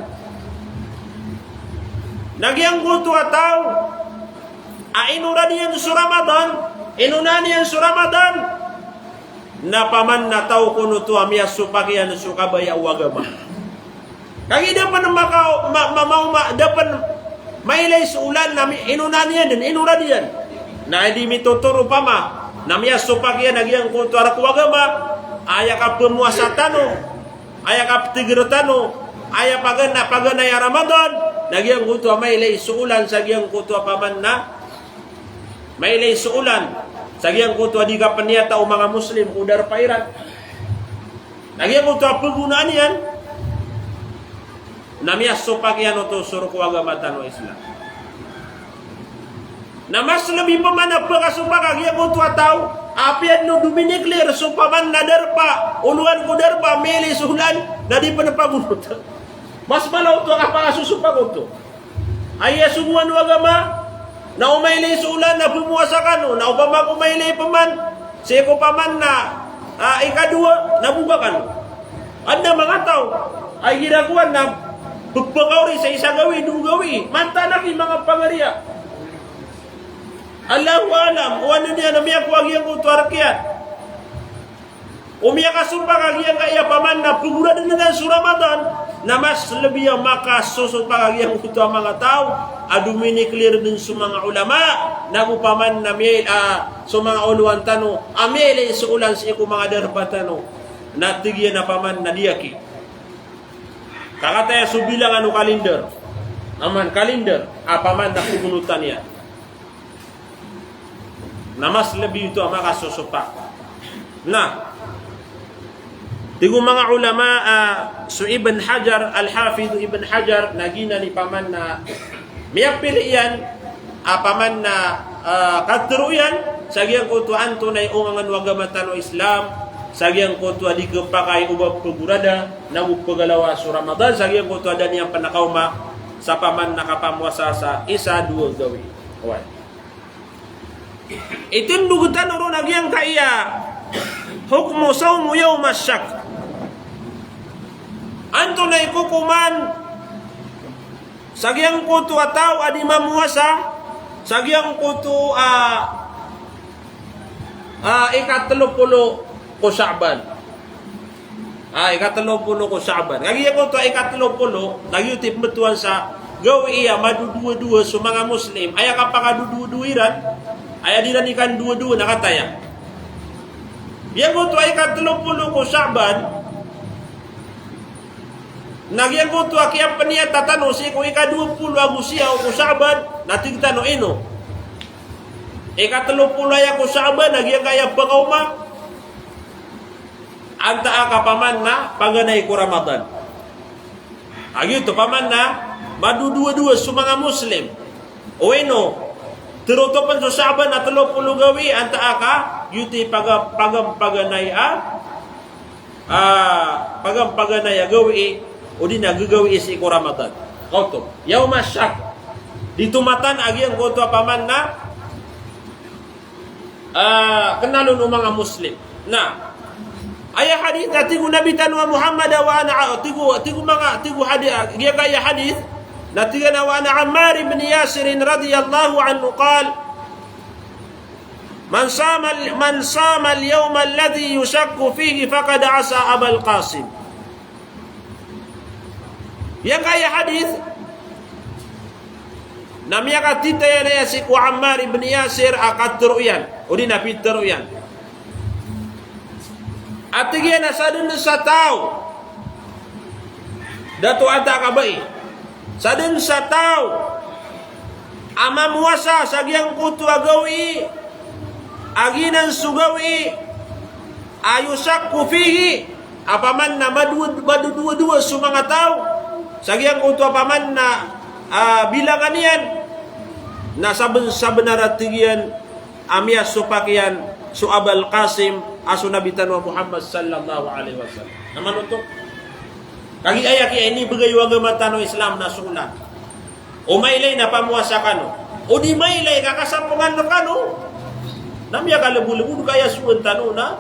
Na giyangkoto a taw a inorad iyan so Ramadan, inonaan iyan so Ramadan, na paman na taw kon oto a miyasopak iyan so kabaya o agama. Kagiya da pn maka, ma, ma, ma, ma, da pn mailay so olan na mi, inonaan iyan dn, inorad iyan. Na di mitotoro pama na miyasopak iyan a giyangkoto a rk o agama, aya kapmowasa tano, aya kaptgr tano, aya pagana, paganay a Ramadan, na giyangkoto a mailay so olan sa giyangkoto a paman na mailay so olan sa giyangkoto a di kapniyata o manga Muslim ko darpa iran. Na giyangkoto a pgonaan iyan na miyasopak iyan oto so rk o agama tano a Islam. Na mas lbi paman a pkasopak a giyangkoto a taw a apiya dn o dominiklir so paman na darpa, olowan ko darpa, mailay so olan, na di pn pagonot. Mas mala oto a kapakasosopak oto. Aya sogoan o agama na o mailay so olan na pmowasa kano, na opama ko mailay paman sii ko paman na, a, ikadowa na boga kano. Adn a manga taw a igira kowan na pphakaori sa isa gawii, dowa gawii, mataan a ki manga pagariya. Allahu a'lam, o ano niyan a miyakowa giyangkoto a rk iyan. O miyakasopak a giyangkaya paman na pgoradn dn so Ramadan, na mas lbi a makasosopak a giyangkoto a manga taw a dominiklir dn so manga ulama, nago paman na miyay, a, so manga olowan tano a miyailay so olan sii ko manga darpa tano, na tig iyan a paman na di aki. Kakataya so bilangan o kalinder. Aman kalinder a paman na pgonotan iyan. Na mas lbi oto a makasosopak. Na tig o manga ulama, a, so Ibn Hajar, Al-Hafidh Ibn Hajar, na giyanan i paman na miyapili iyan a paman na, a, katharo iyan sa giyangkoto a antonaa i ongangn o agama tano a Islam sa giyangkoto a di khapakay o ba pgorada nago pgalawa so Ramadan sa giyangkoto a da niyan pn kaoma sa paman na kapamowasa sa isa, dowa gawii. Oway. Itindog tano ron a giyangkaya hukmu sawmi yawmi shakk. Antonaa i kokoman sa giyangkoto a taw a di mamowasa sa giyangkoto a, a, ikatlo polo ko Sha'ban. A, ikatlo polo ko Sha'ban. Kagiya giyangkoto a ikatlo polo, na giyoto i pmbtowan sa gawii a madodowadowa so manga Muslim. Aya kapakadodowadowa iran, aya di iran ikandowadowa na kataya. Giyangkoto a ikatlo polo ko Sha'ban, na giyangkoto a kiyapniyata tano sii ko ikadowa polo ago siyaw ko Sha'ban, na tig tano ino. Ikatlo polo aya ko Sha'ban, na giyangkaya pkaoma. Antaa ka paman na paganay ko Ramadan. A giyoto paman na madodowadowa so manga Muslim. Oway no, tero to pen so Sha'ban a telo polo gawii, antaa ka giyoto i paga-, pagam-, paganay a, a, pagam-, paganay a gawii, odi na gagawii sii ko Ramadan. Kaoto, yawma shak. Di tomatan a giyangkoto a paman na Ah, kenal o manga Muslim. Na aya hadith na tig o Nabi tano a Muhammad wa an, tig o, tig o manga, tig o hadi-, ah, giyangkaya hadith na tig iyan a wa an Ammar ibn Yasir radiyallahu anhu qal, "Man sama, man sama al-yawma alladhi yushakku fihi faqad asa Abal Qasim." Giyangkaya hadith na miyakatitayan aya sii ko Ammar ibn Yasir a katero iyan, odi na pitero iyan. A tig iyan a sadn sa taw, dato antaa ka bai, sadn sa taw a mamowasa sa giyangkoto a gawii, a giyanan so gawii a yushakku fihi, a paman na madowad-, madodowadowa so manga taw sa giyangkoto a paman na, ah, bilangan iyan, na saben-, sabenar a tig iyan a miyasopak iyan so Abal Qasim a so Nabi tano a Muhammad sallallahu alaihi wasallam. Na manoto, kagiya aya kiya inibegay o agama tano Islam na so olan. O mailay na pamowasa kano, o di mailay ka kasampongan rekano. Na miyakalebolebod ka aya soon tano na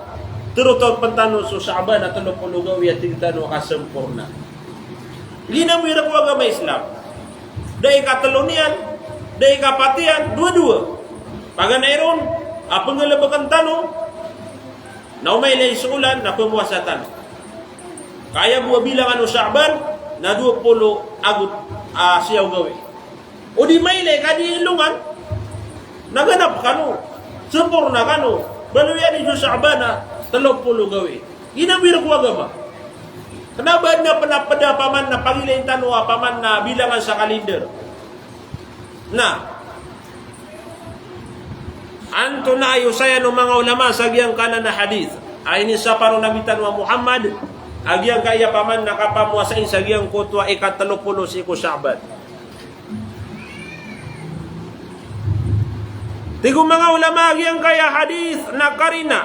tero to pen tano so Sha'ban a telo polo gawii a tig tano a kasemporna. Giya bo i rek o agama Islam. Da i katelo niyan, da i kapat iyan, dowadowa. Paganay ron a penggalebeken tano, na o mailay so olan na pamowasa tano. Ka aya bo a bilangan o Sha'ban na dowa polo ago, ah, siyaw gawii. O di mailay ka di ilongan, na ganap kano, semporna kano, baloy iyan i so Sha'ban a telo polo gawii. Giya bo i rek o agama. Kena ba adn a pen a ped a paman na pagilayn tano a paman na bilangan sa kalinder. Na antonaa i osayan o manga ulama sa giyangkanan a hadith a inisapar o Nabi tano a Muhammad a giyangkaya paman na kapamowasai sa giyangkoto a ikatelo polo sii ko Sha'ban? Tig o manga ulama a giyangkaya hadith na karina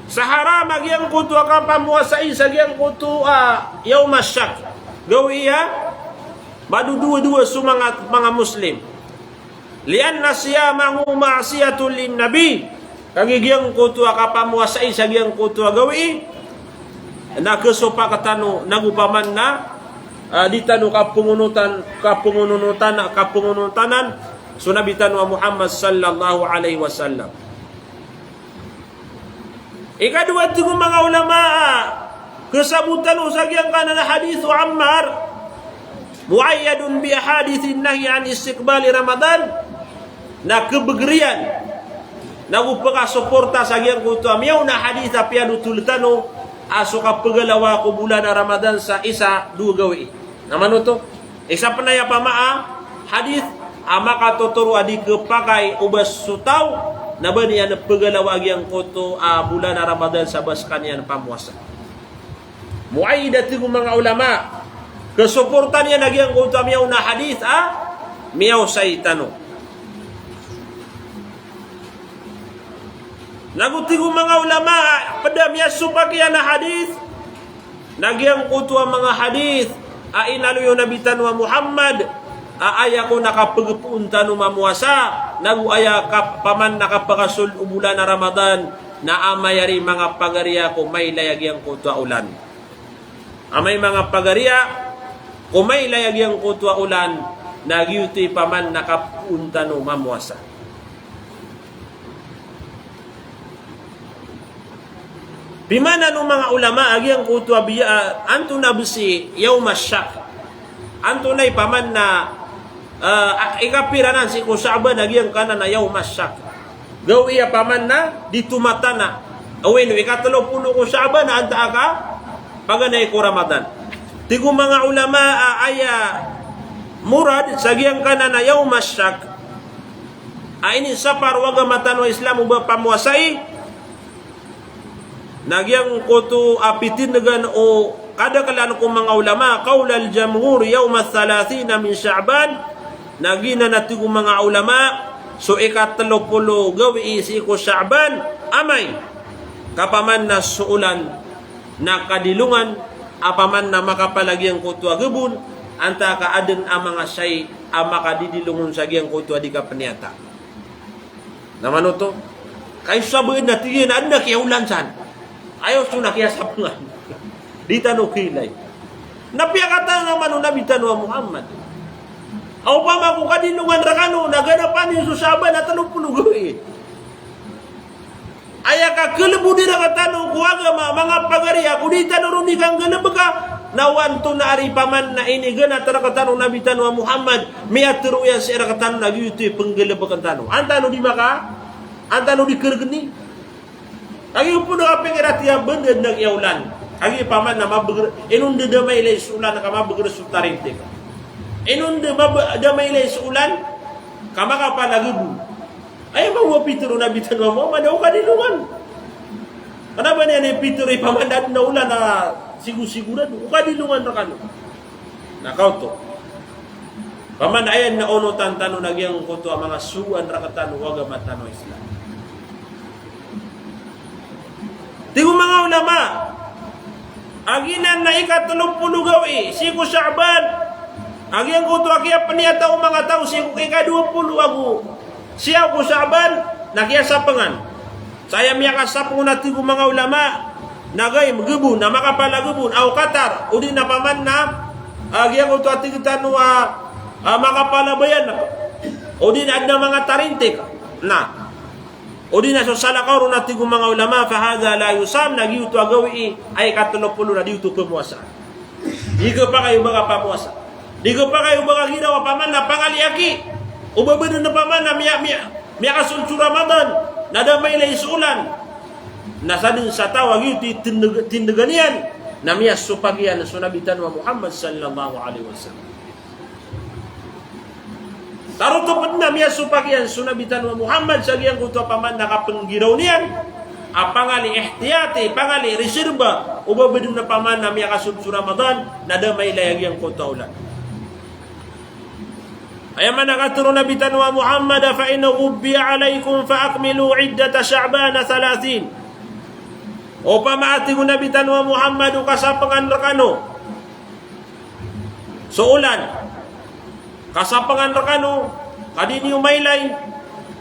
sa haram a giyangkoto a kapamowasai sa giyangkoto a yawma shak, gawii a madodowadowa so manga, manga Muslim. Lianna siyamahu ma'siyatun linnabi. Kagiya giyangkoto a kapamowasai sa giyangkoto a gawii na kesopak tano, nago paman na, ah, di tano kapengonotan, kapengonotan, kapengonotanan so Nabi tano a Muhammad sallallahu alaihi wasallam. Ikadowa, tig o manga ulama a kesabot tano sa giyangkanan a hadith o Ammar, muayyadun bi ahadithin nahyi an istiqbali Ramadan, na kebeger iyan nago pekasoporta sa giyangkoto a miyaona a hadith a piyadotol tano a so kapegalawa ko bolan a Ramadan sa isa, dowa gawii. Na manoto, isa pen aya pama a hadith a makatotoro a di kepakay o ba so taw na ba niyan pegalawa a giyangkoto a bolan a Ramadan sa ba sekaniyan pamowasa. Muayyad, tig o manga ulama, kesoportan iyan a giyangkoto a miyaona a hadith a miyaosay tano. Nago tig o manga ulama a ped a miyasopak iyan a hadith na giyangkoto a manga hadith a inaloy o Nabi tano a Muhammad a aya kon a kapegepoon tano mamowasa, nago aya kap-, paman na kapakasold o bolan a Ramadan, na amay ari manga pagariya ko mailay a giyangkoto a olan. Amay manga pagariya ko mailay a giyangkoto a olan, na giyoto i paman na kapoon tano mamowasa. Pimana o manga ulama a giyangkoto a biya, ah, antonaa bes i yawma shak. Antonaa i paman na, ah, ikapira nan sii ko Sha'ban a giyangkanan a yawma shak. Gawii a paman na di tomatana. Oway no, ikatelo polo ko Sha'ban a antaa ka paganay ko Ramadan. Tig o manga ulama a aya murad sa giyangkanan a yawma shak a inisapar o agama tano a Islam o ba pamowasai Na giyangkoto a pitindgan o kadaklan ko manga ulama, qawlal jamhur yawma thalathina min Sha'ban, na giyanan a tig o manga ulama, so ikatlo polo gawii sii ko Sha'ban, amay ka paman na so olan na kadilongan, a paman na makapal a giyangkoto a gabon, antaa ka aden a manga shayi a makadidilong on sa giyangkoto a di kapniyata. Na mano oto? Kagiya so sabaad na tig iyan a aden a kiyaolan san. Aya oto na kiyasapengan. Di tano kiilay. Na piyakataman o Nabi tano a Muhammad a opama ko kadilongan rekano na ganapan iyo so Sha'ban a telo polo gawii. Aya kakelebodi rekatano ko agama, manga pagari, a ko di tano ron di kanggalebeka, na o antonaa ari paman na iniganat rekatano o Nabi tano a Muhammad, miyatharo iyan sii rekatano na giyoto i penggalebeken tano. An tano di maka, an tano di keregeni. Kagiya opama ka pekira tiya benda na kiyaolan. Kagiya paman na mabeger, ino nda da mailay so olan ka mabeger so tarintik. Ino nda mab-, da mailay so olan ka makapal a gabon. Aya mambo a pitharo o Nabi tano a Muhammad a o kadilongan. Kena ba niyan i pitharo i paman da aden a olan a sigosigorado, o kadilongan rekano. Na kaoto. Paman aya na onotan tano na giyangkoto a manga sogoan rekatano o agama tano a Islam. Tig o manga ulama, a giyanan na ikatelo polo gawii sii ko Sha'ban, a giyangkoto a kiyapniyata o manga taw sii ko ikadowa polo ago siyaw ko Sha'ban, na kiyasapengan. Sa aya miyakasapeng on a tig o manga ulama, na gawii gabon, na makapal a gabon, aw katar, odi na paman na, a giyangkoto a tig tano a, a makapal a bayan, odi na aden a manga tarintik. Na Odi na so salakaw ron a tig o manga ulama, fahadha la yusam, na giyoto a gawii a ikatelo polo na di oto pemowasa. Di kepakay o ba kapamowasa. Di kepakay o ba kagiraw a paman na pangaliyaki. O ba beden a paman na miya, miya, miyakasold so Ramadan, na da mailay so olan. Na sadn sa taw a giyoto i tindeg-, tindegan iyan, na miyasopak iyan so Nabi tano a Muhammad sallallahu alaihi wasallam. Tarotop na miyasopak iyan so Nabi tano a Muhammad sa giyangkoto a paman na kapenggiraw niyan a pangali ihtiyati, pangali reserba, o ba beden a paman na miyakasold so Ramadan, na da mailay a giyangkoto a olan. Aya maana katharo o Nabi tano a Muhammad, fa in ghubbiya alaikum fa akmilu iddata Sha'bana thalathin. Opama a tig o Nabi tano a Muhammad o kasapengan rekano so olan, kasapengan rekano, ka di niyo mailay,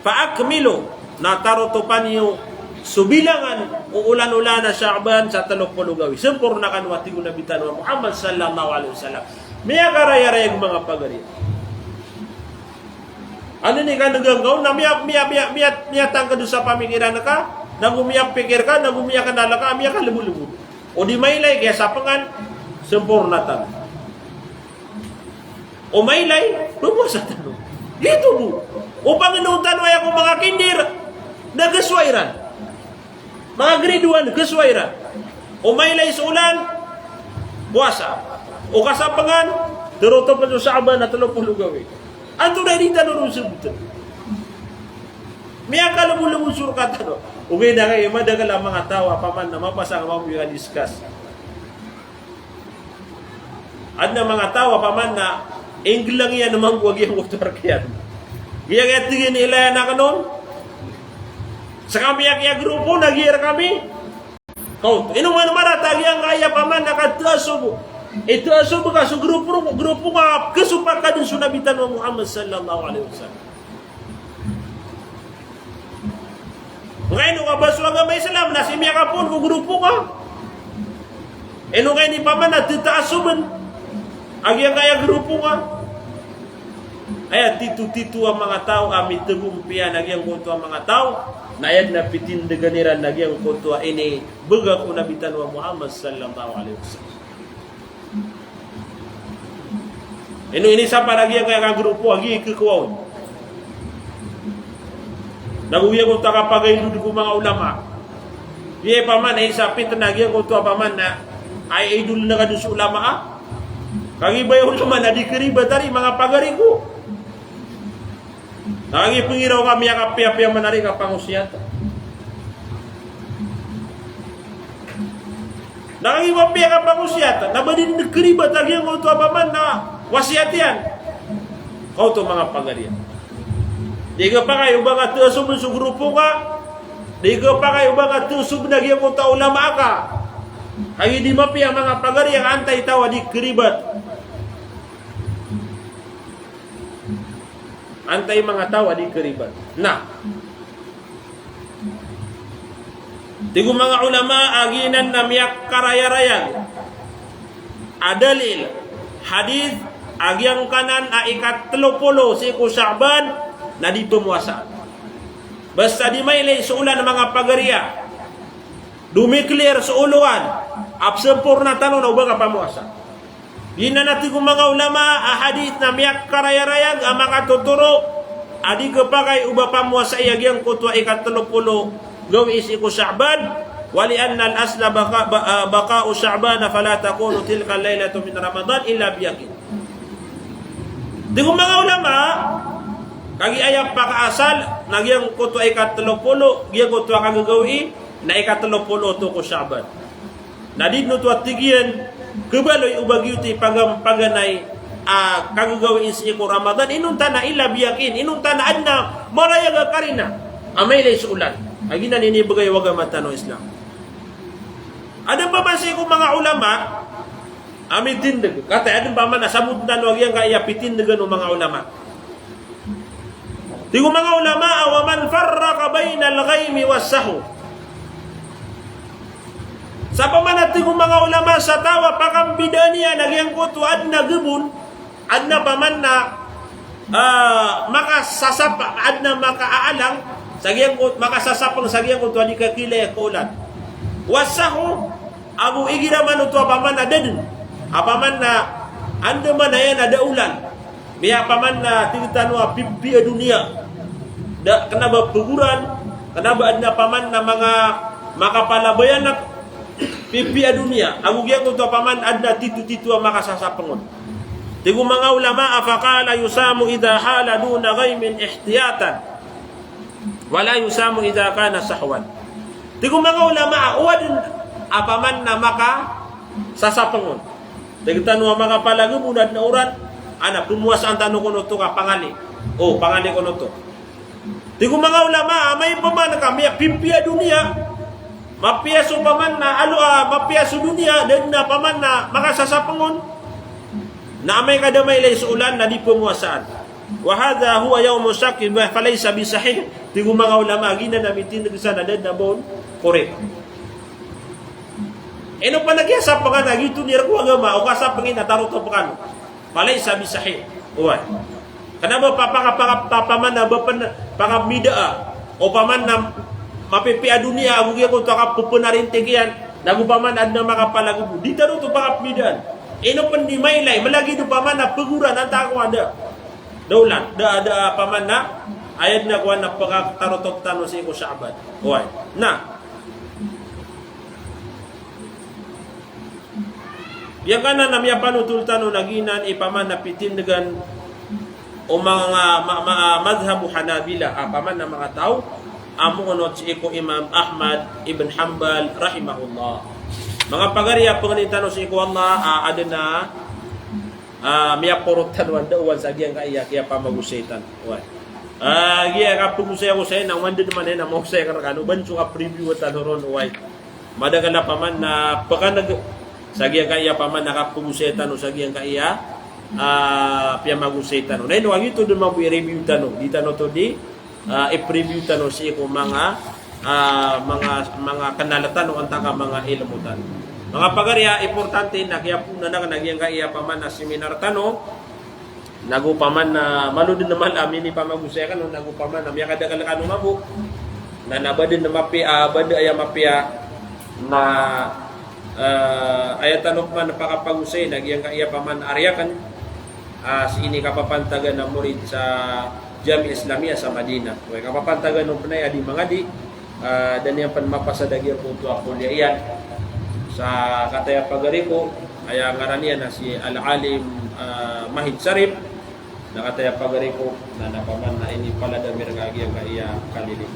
fa akmilu, na tarotopa niyo so bilangan o olan-olan a Sha'ban sa telo polo gawii. Semporna kano a tig o Nabi tano a Muhammad sallallahu alaihi wasallam. Miyakarayarayag manga pagari. Ano ini ka negang ka on, na miya, miya, miya, miya, miyatangked sa pamikiran ka, nago miyapikir ka, nago miyakenal ka, miyakalebolebod. O di mailay, kiyasapengan, semporna tano. O mailay, pemowasa tano. Giyoto bo. O pangenoon tano aya ko manga kindir, na kesowa iran. Manga grade one, kesowa iran. O mailay so olan, powasa. O kasapengan, terotopen so Sha'ban a telo polo gawii. Antonaa i di tano ron sebotn? Miyakalebolebod so rk tano. Ogaid na kay madakel a manga taw a paman na mapasang a mambo i ka-discuss. Adn a manga taw a paman na inggelang iyan mambo a giyangkoto a rk iyan. Giyangkaya tig iyan i ilay aken on. Sekami a kiyagropo na giya rkami. Kaoto. Ino man marata giyangkaya paman na kataasob. Itaasob ka so gropo, gropo ka, kesopak ka den so Nabi tano a Muhammad sallallahu alaihi wasallam. Ngkaino ka ba so agama Islam na sii miyakapoon ko gropo ka? Ino ngkaini paman a tetaasoben a giyangkaya gropo ka? Aya titotito a manga taw a mitegompiya na giyangkoto a manga taw, na aya den a pitindegan iran na giyangkoto a inibegay ko Nabi tano a Muhammad sallallahu alaihi wasallam. Ino inisapar a giyangkaya ka gropo a giya i kekowa on. Nago giyangkoto a kapagaidod ko manga ulama. Giya i paman a isa a pitna giyangkoto a paman na aya idol na ka den so ulama a. Kagiya ba i ulama na di keribat ari manga pagari ko. Na kagiya pengiraw ka miyakapiyapiya man ari ka pangosiyat. Kagiya mapiya ka pangosiyat, na ba di dn kharibat a giyangkoto a paman na wasiyat iyan. Kaoto manga pagariya. Di khapakay o ba nga thasobn so grupo ka, di khapakay o ba nga thasobn a giyangkoto a ulama ka. Kagiya di mapiya manga pagariya, antaa i taw a di kharibat. Antaa i manga taw a di kharibat. Na. Tig o manga ulama a giyanan na miyakarayarayag a dalil, hadith, a giyangkanan a ika tlo polo sii ko Sha'ban na di pmowasa. Basta di mailay so olan manga pagariya. Dumiklir so olowan a pzamporna tano na o ba ka pamowasa. Giyanan a tig o manga ulama a hadith na miyakarayarayag a makatotoro a di khapakay o ba pamowasai a giyangkoto a ika tlo polo gawii sii ko Sha'ban, wa li anna al-asla baqa-, ba-, ah, baqa'u Sha'ban, fala takunu tilka al-laylatu min Ramadan illa bi yaqin. Tig o manga ulama, kagiya aya pakaasal na giyangkoto a ika tlo polo, giyangkoto a kagagawii na ika tlo polo oto ko Sha'ban. Na di dn oto a tig iyan, khabaloy o ba giyoto i pagan-, paganay a kagagawii sii ko Ramadan, inonta na illa bi yaqin, inonta na adn a marayag a karina a mailay so olan. A giyanan i inibgay o agama tano a Islam. Adn pman sii ko manga ulama a mitindg, kataya adn pman a sabotn tano a giyangkaya pitindgan o manga ulama. Tig o manga ulama a, wa man farraqa baynal ghaymi was sahwi. Sa pman a tig o manga ulama sa taw a pakambidaan iyan a giyangkoto a adn a gbon, adn a pman na, ah, makasasap-, adn a makaalang sa giyangkoto, makasasapng sa giyangkoto a di kakilay ko olan. Was sahwi, ago igira man oto a pman a da dn, a pman na andamanaya na da olan. Miya pman na tig tano a pipiya doniya. Da kna ba pgoran, kna ba adn a pman na manga makapalabayan a pipiya doniya. Ago giyangkoto a pman adn a titotito a makasasapng on. Tig o manga ulama a, faqala yusamu idha hala duna ghaymin ihtiyatan. Wala yusamu idha kana sahwan. Tig o manga ulama a, o adn a pman na makasasapng on. Tig tano a makapalagbon adn a oran, ana pmowasaan tano kon oto ka pangali. O, pangali kon oto. Tig o manga ulama a, amay pman ka miyapipiya doniya, mapiya so pman na alo, ah, mapiya so doniya, da dn a pman na makasasapng on. Na amay ka da mailay so olan na di pmowasaan. Wa hadha huwa yawmu shakkin, falaysa bi sahih. Tig o manga ulama a giyanan a mitindg san na da dn a ba on korek. Ino pn a kiyasapngan a giyoto i rk o agama, o kasapngi na tarotop kano. Falaysa bi sahih. Oway. Kna ba pa-, pa-, pa-, pa-, pman a ba pn-, pakamidaa. O pman na mapipiya doniya, ago giyangkoto a kapphnarintig iyan, nago pman adn a makapalagbo. Di tano oto pakapmidaan. Ino pn di mailay, malagid o pman a pgoran, antaa ko a da. Da olan, da, da pman na, aya dn a kowan na pkatarotop tano sii ko Sha'ban. Oway. Na. Giyangkanan a miyapanotol tano na giyanan i pman a pitindgan o manga ma-, ma-, madhhab o Hanabila, a pman a manga taw a moonot sii ko Imam Ahmad ibn Hanbal rahimahullah. Manga pagari a pangnin tano sii ko Allah, a, adn a, a, miyakorot tano a ndaowan sa giyangkaya kiyapamagosay tano. Oway. A, giya kapagosay-osay na, oway, da dn man aya na maosay akn rkano, ba dn so kapreview tano ron, oway. Madakl a pman na pkan'g sa giyangkaya pman a kapagosay tano sa giyangkaya, ah, piyamagosay tano. Na ino a giyoto dn mambo i-review tano, di tano oto di, ah, i-preview tano sii ko manga, ah, manga, manga knal tano antaa ka manga ilmo tano. Manga pagari a importante na kiyapoon akn a giyangkaya pman a seminar tano, nago pman na malo dn a mala a minipamagosay akn on, nago pman na miyakadakl kano mambo. Na, na ba dn a mapiya, ah, ba da aya mapiya na, ah, aya tano pman a pakapagosay na giyangkaya pman a ari akn, ah, sii ini kapapantagan a morid sa Jamiah Islamiyah sa Madinah. Oway, kapapantagan on pn aya di mangadi, ah, da niyan pn mapasad a giyangkoto a kulliyah iyan. Sa kataya pagari ko, aya ngaran iyan na si Al-Alim, ah, Mahid Sharif, na kataya pagari ko, na, na pman na inipalad ami rka a giyangkaya kalilid.